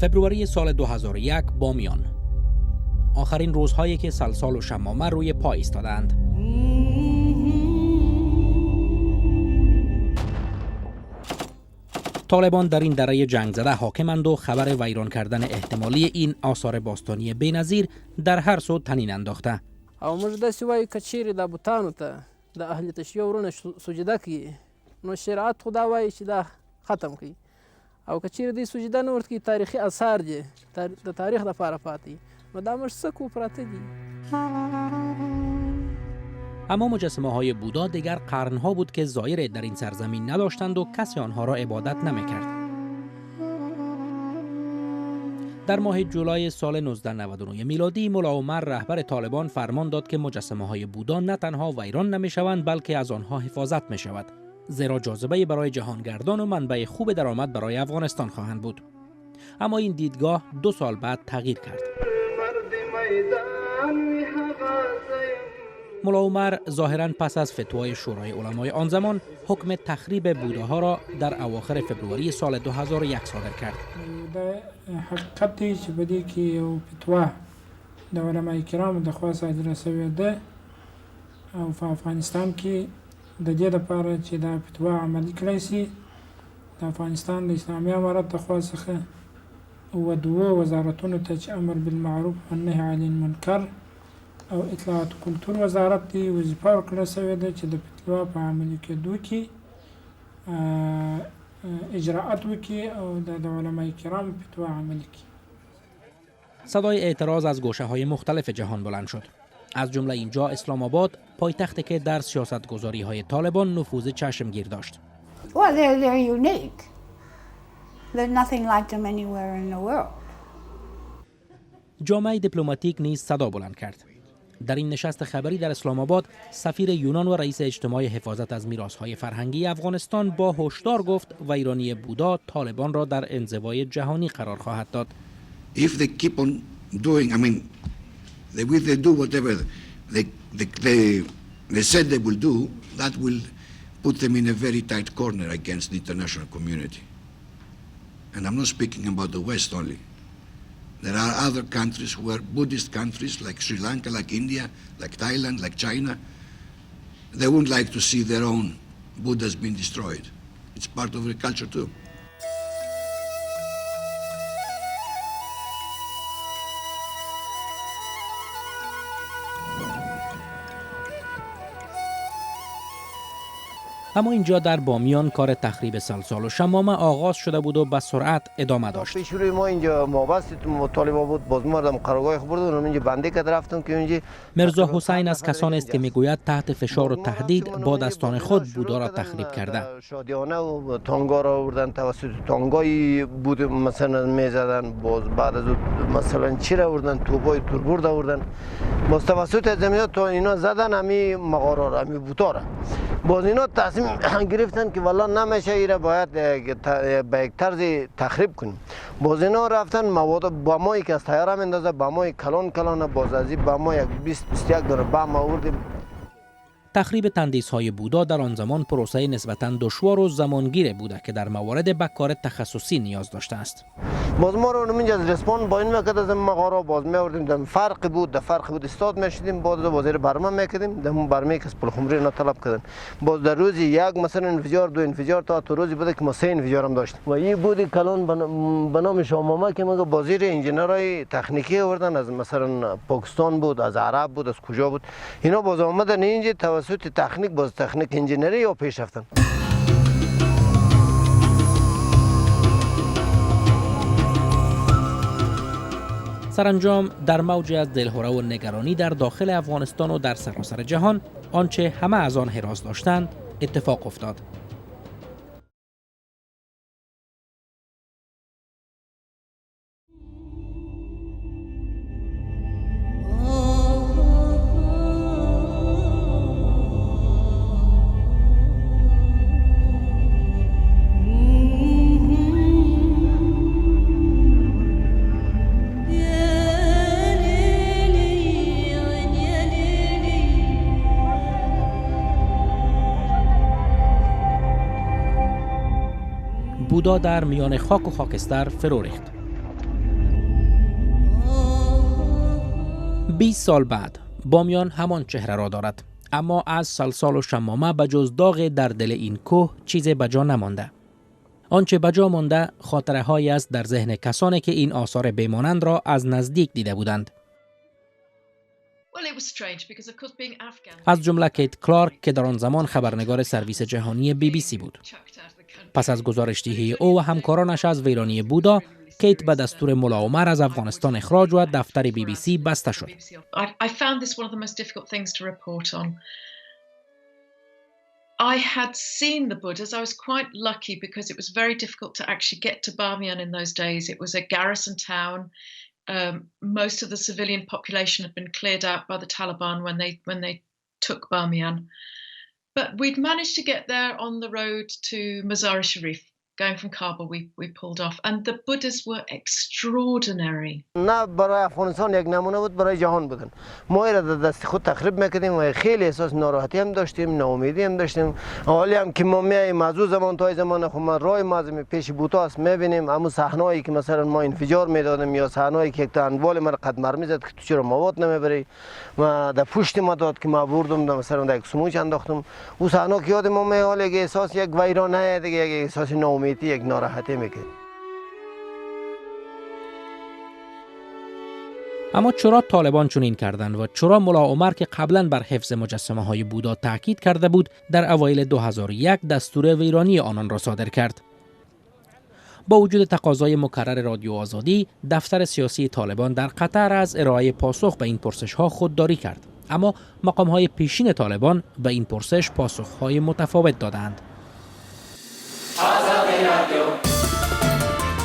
فبروری سال 2001، بامیان. آخرین روزهایی که صلصال و شمامه روی پای ایستادند. طالبان در این دره جنگ زده حاکمند و خبر ویران کردن احتمالی این آثار باستانی بی‌نظیر در هر سو طنین انداخته. او موږ داسې وایو، که چیرې دا بتانو ته د اهل تشیع ورونه سجده کوي، نو شریعت خو دا وایي چې دا ختم کړي، او که چیرې دوی سجده نه ورته کوي، تاریخي اثار دي، د تاریخ دپاره پاتې، نو دا موږ څه کوو، پراته دي. اما مجسمه های بودا دیگر قرنها بود که زایر در این سرزمین نداشتند و کسی آنها را عبادت نمیکرد. در ماه جولای سال 1999 میلادی، ملا عمر، رهبر طالبان، فرمان داد که مجسمه های بودا نه تنها ویران نمیشوند، بلکه از آنها حفاظت می شود، زیرا جاذبه برای جهانگردان و منبع خوب درآمد برای افغانستان خواهند بود. اما این دیدگاه 2 سال بعد تغییر کرد. ملا عمر ظاهرا پس از فتوای شورای علمای آن زمان، حکم تخریب بوداها را در اواخر فبروری سال 2001 صادر کرد. دا حقیقت دی چې په دې کې یو فتوا د علماء کرامو د خوا صادره شوې ده، او په افغانستان کې د دې لپاره چې دا فتوا عملي کړای شي، د افغانستان د اسلامي امارت د خوا څخه و دوو وزارتونو ته چې امر بالمعروف و نهی عن المنکر او اطلاعات کلتور وزارت دی، وظیفه ورکړه شوې ده چې د فتوا په عملي کېدو کې اجراءات وکړي او د علماء کرامو فتوا عملي کړي. صدای اعتراض از گوشه های مختلف جهان بلند شد، از جمله اینجا اسلام آباد، پایتختی که در سیاست گذاری های طالبان نفوذ چشمگیر داشت. Well, they're unique. There's nothing like them anywhere in the world. جامعه دیپلماتیک نیز صدا بلند کرد. در این نشست خبری در اسلام آباد، سفیر یونان و رئیس اجتماع حفاظت از میراث‌های فرهنگی افغانستان با هشدار گفت ویرانی بودا طالبان را در انزوای جهانی قرار خواهد داد. If they keep on doing, I mean, if they do whatever they said they will do, that will put them in a very tight corner against the international community. And I'm not speaking about the West only. There are other countries who are Buddhist countries like Sri Lanka, like India, like Thailand, like China. They wouldn't like to see their own Buddhas being destroyed. It's part of their culture too. اما اینجا در بامیان کار تخریب صلصال و شمامه آغاز شده بود و به سرعت ادامه داشت. پیش روی ما اینجا مابست طالبا بود، باز ما ره قرارگاه خو بردن، اینجا بندی کرد، رفتم که اینجا مرزا حسین از کسانی است که میگوید تحت فشار و تهدید با دستان خود بودا را تخریب کرده. شادیانه و تانگا را آوردن، توسط تانگای بود مثلا میزدن. باز بعد از مثلا چی را آوردن، توپای توربرد آوردن، باز توسط زمین تا اینا زدن همی مغارا را، همی بوتا را. باز اینا تصمیم گرفتن که والا نمیشه، ایره باید به یک طرز تخریب کنیم. باز اینا رفتن مواد بمایی که از طیاره میندازه، بمای کلان کلان، باز از این بمای یک 20 21 دانه بم آوردیم. تخریب تندیس های بودا در آن زمان پروسه نسبتا دشوار و زمانگیر بوده که در موارد به کار تخصصی نیاز داشته است. باز ما رو اینجا از رسپان با این میکرد از مغارا، باز میوردیم، در فرق بود، در فرق بود استاد میشدیم، باز باز برمه میکردیم، در برمه که از پلخمری اینا طلب کردن. باز در روزی یک مثلا انفجار، دو انفجار، تا تو روزی بوده که ما سه انفجار هم داشتیم. و این بود کلان به نام شامامه که مگه بازیر انجینرای تکنیکی آوردن، از مثلا پاکستان بود، از عرب بود، از کجا بود، اینا باز آمدن اینجا توسط تکنیک، باز تکنیک انجینری یا پیش رفتن. سرانجام در موجی از دلهره و نگرانی در داخل افغانستان و در سراسر جهان، آنچه همه از آن هراس داشتند اتفاق افتاد. بودا در میان خاک و خاکستر فرو ریخت. 20 سال بعد بامیان همان چهره را دارد، اما از سلسال و شمامه به جز داغ در دل این کوه چیز به جا نمانده. آنچه به جا مانده خاطره هایی است در ذهن کسانی که این آثار بیمانند را از نزدیک دیده بودند. از جمله کیت کلارک که در آن زمان خبرنگار سرویس جهانی بی بی سی بود. پس از گزارش دهی او و همکارانش از ویرانی بودا، کیت به دستور ملا عمر از افغانستان اخراج و دفتر بی بی سی بسته شد. I had seen the Buddhas. I was quite lucky because it was very difficult to actually get to Bamiyan in those days. It was a garrison town. Most of the civilian population had been cleared out by the Taliban when they took Bamiyan. But we'd managed to get there on the road to Mazar-i Sharif. Going from Kabul, we pulled off, and the Buddhas were extraordinary. نه برای افغانستان یک نمونه بود، برای جهان بودن. ما را در دست خود تخریب میکردیم و خیلی احساس ناراحتی هم داشتیم، ناامیدی هم داشتیم. حالی هم که ما میایم از او زمان تا زمان خب ما راه ما از پیش بوتا است میبینیم، همون صحنه‌ای که مثلا ما انفجار میدادیم یا صحنه‌ای که یک تا انوال ما قد مرمی زد که تو چرا مواد نمیبری و در پشت ما داد که ما بردم مثلا در یک سموچ انداختم. او صحنه که یاد ما می حال یک احساس یک ویرانه دیگه، یک احساس ناامیدی، یک ناراحتی میکرد. اما چرا طالبان چنین کردند و چرا ملا عمر که قبلا بر حفظ مجسمه های بودا تاکید کرده بود در اوایل 2001 دستور ویرانی آنان را صادر کرد؟ با وجود تقاضای مکرر رادیو آزادی، دفتر سیاسی طالبان در قطر از ارائه پاسخ به این پرسش ها خودداری کرد. اما مقام های پیشین طالبان به این پرسش پاسخ های متفاوت دادند.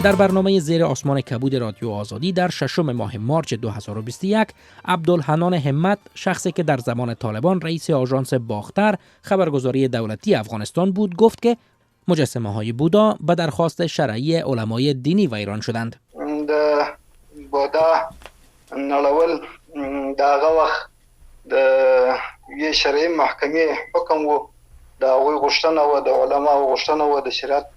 در برنامه زیر آسمان کبود رادیو آزادی در ششم ماه مارچ 2021، عبدالحنان همت، شخصی که در زمان طالبان رئیس آژانس باختر خبرگزاری دولتی افغانستان بود، گفت که مجسمه های بودا به درخواست شرعی علمای دینی ویران شدند. د بودا نړول د هغه وخت د یوې شرعي محکمې حکم و، د هغوی غوښتنه وه، د علماو غوښتنه وه، د شریعت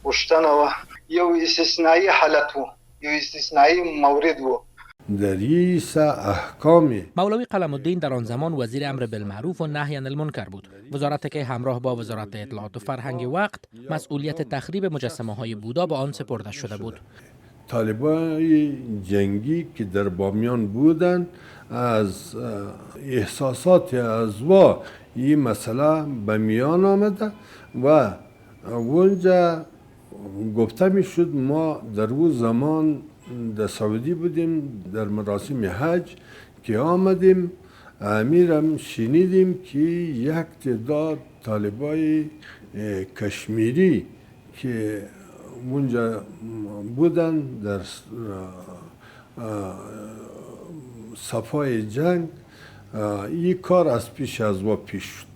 غوښتنه وه. یو استثنایی حالت و، یو استثنایی مورد و. رئیس احکام مولوی قلم الدین در آن زمان وزیر امر بالمعروف و نهی عن المنکر بود، وزارت که همراه با وزارت اطلاعات و فرهنگ وقت مسئولیت تخریب مجسمه های بودا به آن سپرده شده بود. طالبای جنگی که در بامیان بودند از احساسات ازوا این مسئله به میان آمده و اونجا گفته میشد ما در او زمان در سعودی بودیم، در مراسم حج که آمدیم امیرم شنیدیم که یک تعداد طالبای کشمیری که اونجا بودن در صفای جنگ، این کار از پیش از ما پیش شد.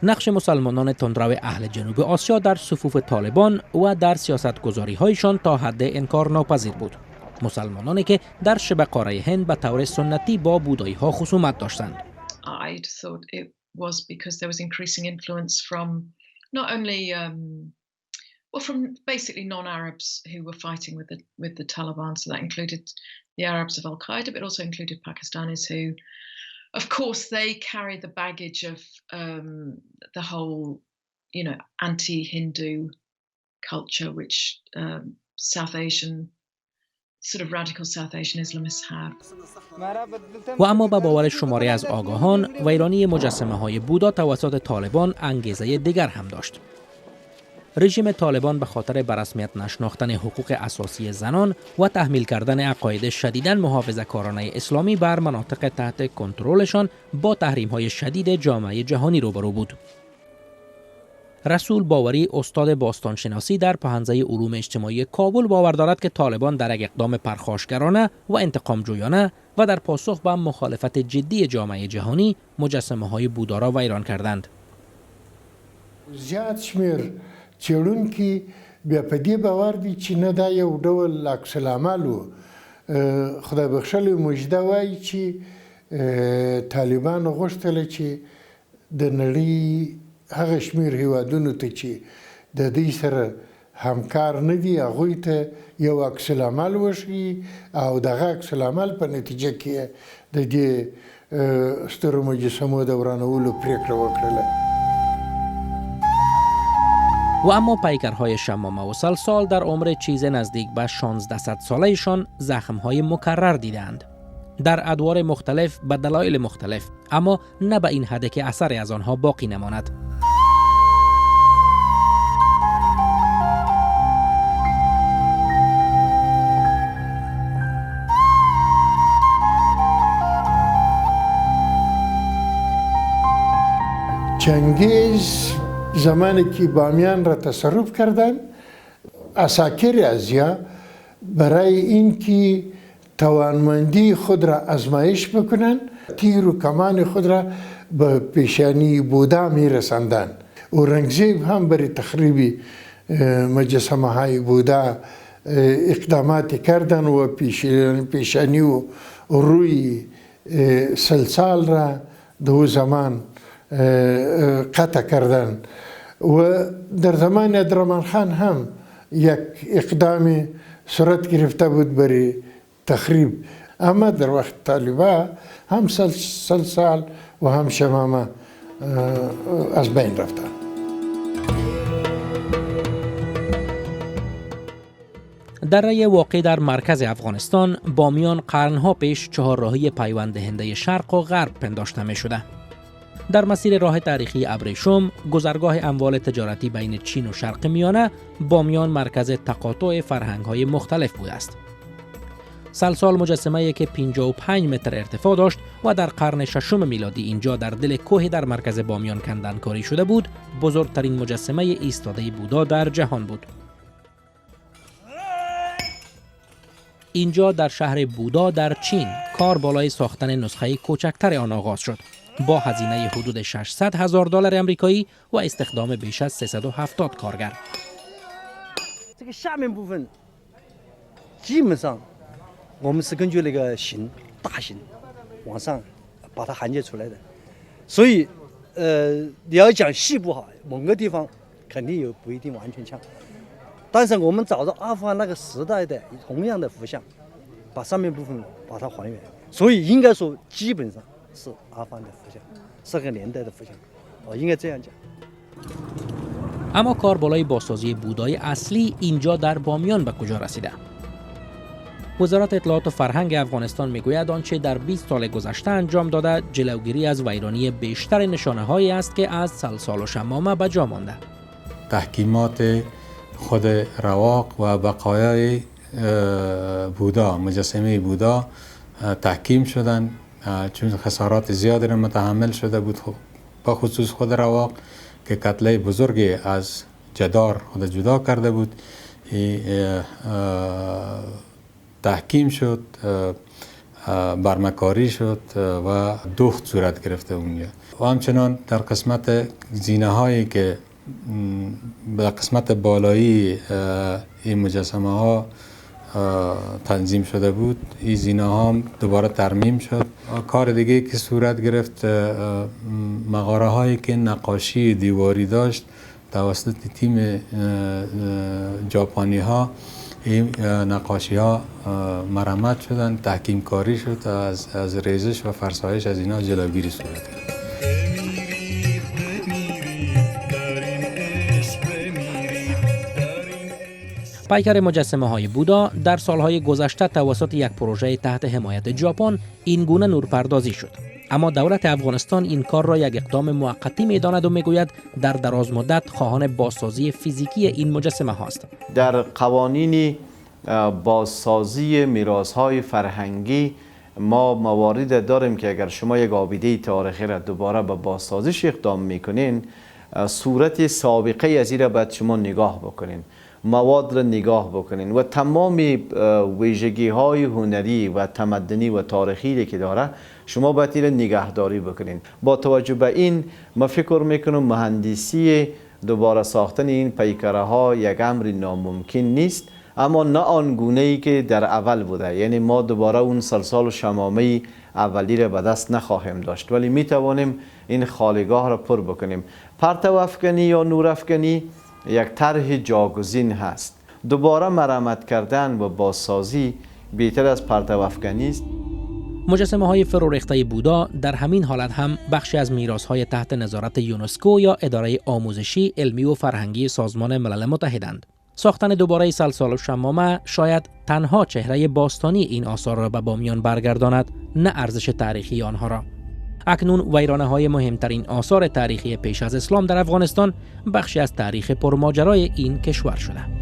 نقش مسلمانان تندرو اهل جنوب آسیا در صفوف طالبان و در سیاستگذاری هایشان تا حد انکار ناپذیر بود. مسلمانانی که در شبه قاره هند به طور سنتی با بودایی ها خصومت داشتند. I thought it was because there was increasing influence from not only well, from basically non-Arabs who were fighting with the Taliban, so that included the Arabs of Al Qaeda, but also included Pakistanis who, of course, they carry the baggage of the whole, anti-Hindu culture, which South Asian, sort of radical South Asian Islamists have. و اما به باور شماری از آگاهان، ویرانی مجسمه های بودا توسط طالبان انگیزه دیگر هم داشت. رژیم طالبان به خاطر به رسمیت نشناختن حقوق اساسی زنان و تحمیل کردن عقاید شدیداً محافظه‌کارانه اسلامی بر مناطق تحت کنترلشان با تحریم‌های شدید جامعه جهانی روبرو بود. رسول باوری، استاد باستانشناسی در پوهنځی علوم اجتماعی کابل، باور دارد که طالبان در یک اقدام پرخاشگرانه و انتقام جویانه و در پاسخ به مخالفت جدی جامعه جهانی مجسمه های بودا را ویران کردند. زیات شمیر څېړونکي بیا په دې باور دي چې نه دا یو ډول عکس العمل و. خدای بخښلی مژده وایي چې طالبانو غوښتله چې د نړۍ هغه شمیر هیوادونو ته چې د دوی سره همکار نه دي هغوی ته یو عکس العمل وښيي او دغه عکس العمل په نتیجه کې د دې سترو مجسمو د ورانولو پریکړه وکړله. و اما پیکرهای شمامه و سلسال در عمر چیز نزدیک به 1600 سالهشان زخمهای مکرر دیدند. در ادوار مختلف به دلایل مختلف، اما نه به این حد که اثری از آنها باقی نماند. چنگیز زمانی که بامیان را تصرف کردن، عساکر ازیا برای اینکه توانمندی خود را ازمایش بکنن، تیر و کمان خود را به پیشانی بودا می رساندن. اورنگزیب هم برای تخریب مجسمه های بودا اقدامات کردن و پیشانی و روی سلسال را دو زمان قطع کردن. و در زمان عبدالرحمن خان هم یک اقدام صورت گرفته بود برای تخریب، اما در وقت طالبا هم سلسال و هم شمامه از بین رفتن. دره واقع در مرکز افغانستان، بامیان قرنها پیش چهارراهی پیوند دهنده شرق و غرب پنداشته می شده. در مسیر راه تاریخی ابریشم، گذرگاه اموال تجارتی بین چین و شرق میانه، بامیان مرکز تقاطع فرهنگ‌های مختلف بوده است. سلسال مجسمه‌ای که 55 متر ارتفاع داشت و در قرن ششم میلادی اینجا در دل کوه در مرکز بامیان کندنکاری شده بود، بزرگترین مجسمه ایستاده بودا در جهان بود. اینجا در شهر بودا در چین کار بالای ساختن نسخه کوچکتر آن آغاز شد، با هزینه حدود 600 هزار دلار آمریکایی و استخدام بیش از 370 کارگر. 我们是根据那个形大型往上把它衔接出来的，所以，你要讲细部哈，某个地方肯定有不一定完全像，但是我们找到阿富汗那个时代的同样的佛像，把上面部分把它还原，所以应该说基本上是阿富汗的佛像，是个年代的佛像，哦，应该这样讲。 اما کار بالای بازسازی بودای اصلی اینجا در بامیان به کجا رسیده؟ وزارت اطلاعات و فرهنگ افغانستان میگوید آنچه در 20 سال گذشته انجام داده جلوگیری از ویرانی بیشتر نشانه هایی است که از سلسال و شمامه به جا مانده. تحکیمات خود رواق و بقایای بودا، مجسمه بودا تحکیم شدن، چون خسارات زیادی را متحمل شده بود، با خصوص خود رواق که کتله بزرگی از جدار خود جدا کرده بود، تحکیم شد، برمکاری شد و دوخت صورت گرفته اونجا. و همچنان در قسمت زینه هایی که در قسمت بالایی این مجسمه ها تنظیم شده بود، این زینه ها دوباره ترمیم شد. کار دیگه که صورت گرفت، مغاره هایی که نقاشی دیواری داشت توسط تیم ژاپنی ها این نقاشی ها مرمت شدن، تحکیم کاری شد، از ریزش و فرسایش از اینا جلوگیری صورت گرفت. پیکر مجسمه های بودا در سالهای گذشته توسط یک پروژه تحت حمایت ژاپن این گونه نورپردازی شد. اما دولت افغانستان این کار را یک اقدام موقتی می‌داند و می‌گوید در دراز مدت خواهان بازسازی فیزیکی این مجسمه هاست. در قوانین بازسازی میراث‌های فرهنگی ما موارد داریم که اگر شما یک آبیده تاریخی را دوباره به بازسازیش اقدام می‌کنین، صورت سابقه از این را باید شما نگاه بکنین، مواد را نگاه بکنین و تمام ویژگی‌های هنری و تمدنی و تاریخی که داره شما باید این را نگهداری بکنین. با توجه به این ما فکر میکنم مهندسی دوباره ساختن این پیکره ها یک امر ناممکن نیست، اما نه آن گونه ای که در اول بوده، یعنی ما دوباره اون سلسال و شمامه اولی را به دست نخواهیم داشت، ولی می توانیم این خالیگاه را پر بکنیم. پرتو افکنی یا نور افکنی یک طرح جاگزین هست. دوباره مرمت کردن و بازسازی بهتر از پرتو افکنی است. مجسمه های فروریخته بودا در همین حالت هم بخشی از میراث های تحت نظارت یونسکو یا اداره آموزشی، علمی و فرهنگی سازمان ملل متحدند. ساختن دوباره صلصال و شمامه شاید تنها چهره باستانی این آثار را به بامیان برگرداند، نه ارزش تاریخی آنها را. اکنون ویرانه های مهمترین آثار تاریخی پیش از اسلام در افغانستان بخشی از تاریخ پرماجرای این کشور شده.